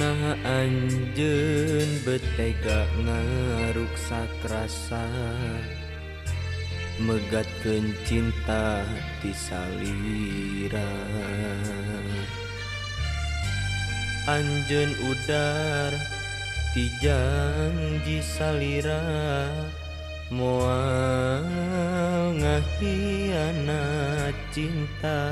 Nah anjeun betega ngaruksak rasa megatkeun cinta ti salira. Anjeun udar ti janji salira moal ngahianat cinta.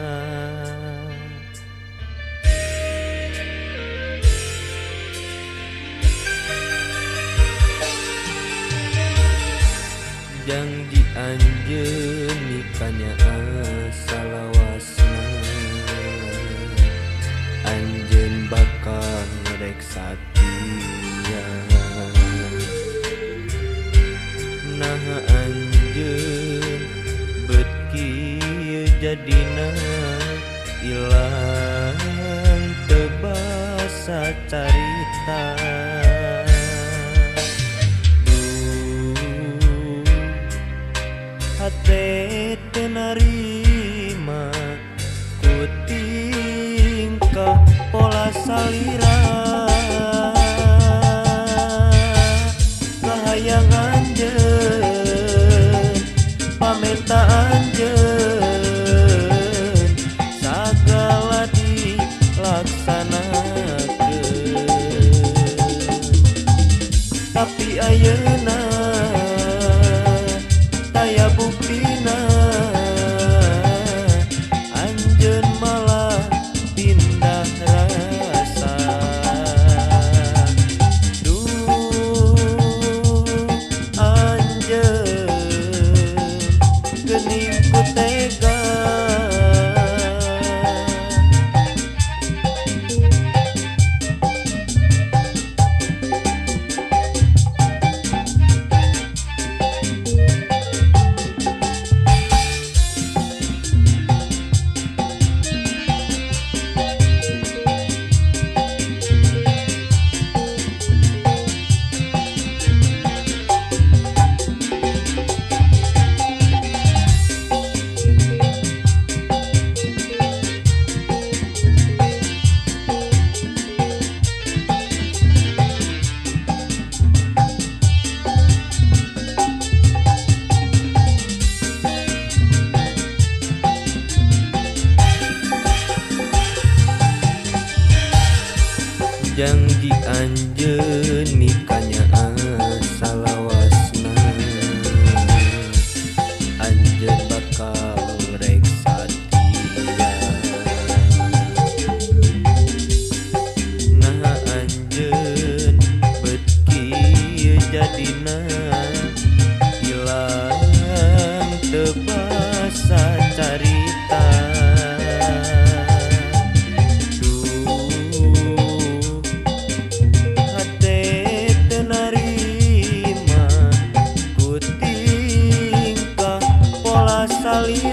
Janji anjeun nikahnya salawasna, anjeun bakal rek satia. Nah anjeun bet kieu jadina ilang teu basa carita. Hate teu narima ku tingkah pola salira. Kahayang anjeun pamenta anjeun sagala dilaksanakeun. Tapi ayeuna taya buktina anjeun malah pindah rasa. Duh anjeun geuning ku tega. Janji anjeun nikahnya salawasna, anjeun bakal rek satia. Nah anjeun bet kieu jadina ilang teu basa carita. Salira.